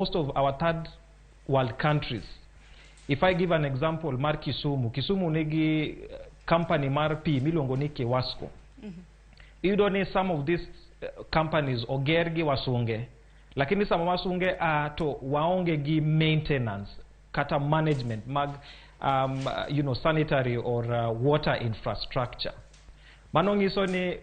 Most of our third world countries, if I give an example mar Kisumu, Kisumu nigi company mar pi miluongo ni Kiwasco. Iyudo ni some of these companies oger gi wasunge, lakini sama wasunge a to waonge gi maintenance kata management mag sanitary or water infrastructure. Mano nyiso ni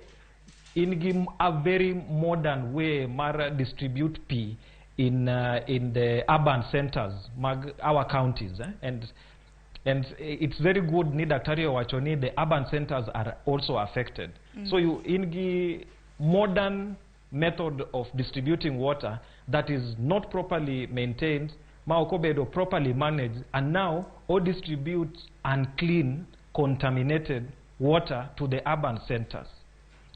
in gi a very modern way mar distribute pi in the urban centers mag our counties, eh? And it's very good ni daktari owacho ni the urban centers are also affected. So you in gi modern method of distributing water that is not properly maintained, ma ok obedo properly managed, and now o distribute unclean, contaminated water to the urban centers.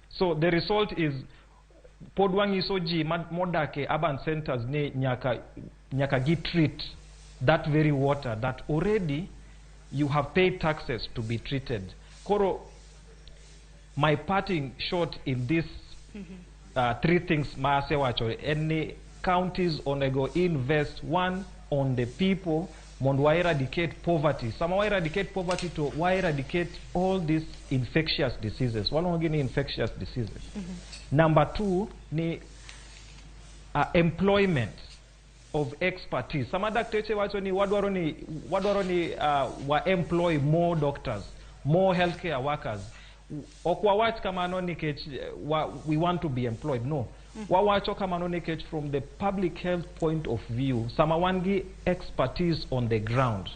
So the result is pod wang'iso ji modak e urban centers ni nyaka gi treat that very water that already you have paid taxes to be treated. Koro my parting shot in this three things ma asewacho en ni counties onego invest, one, on the people mondo wa eradicate poverty. Sama wa eradicate poverty to wa eradicate all these infectious diseases, waluongo gi ni infectious diseases. Number two ni employment of expertise. Sama dakteche wacho ni wadwaro ni wa employ more doctors, more healthcare workers, ok wawach kamano nikech we want to be employed. No, wawacho kamano nikech from the public health point of view, sama wan gi expertise on the ground,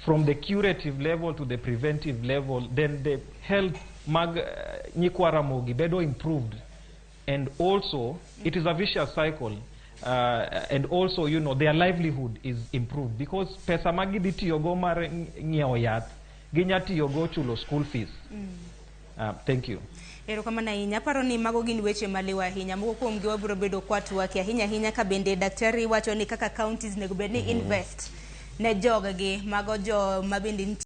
from the curative level to the preventive level, then the health mag nyikwa Ramogi bedo improved. And also it is a vicious cycle, and also their livelihood is improved because pesa ma gidhi tiyogo mar ng'iewo yath ginya tiyogo chulo school fees. Thank you. Erokamano ahinya. Aparo ni mago gin weche maliw ahinya. Moko kuomgi wabiro bedo kwatwaki ahinya ahinya ka bende daktari wacho ni kaka counties nego bed ni invest ne joggi mago jo ma bende nitie.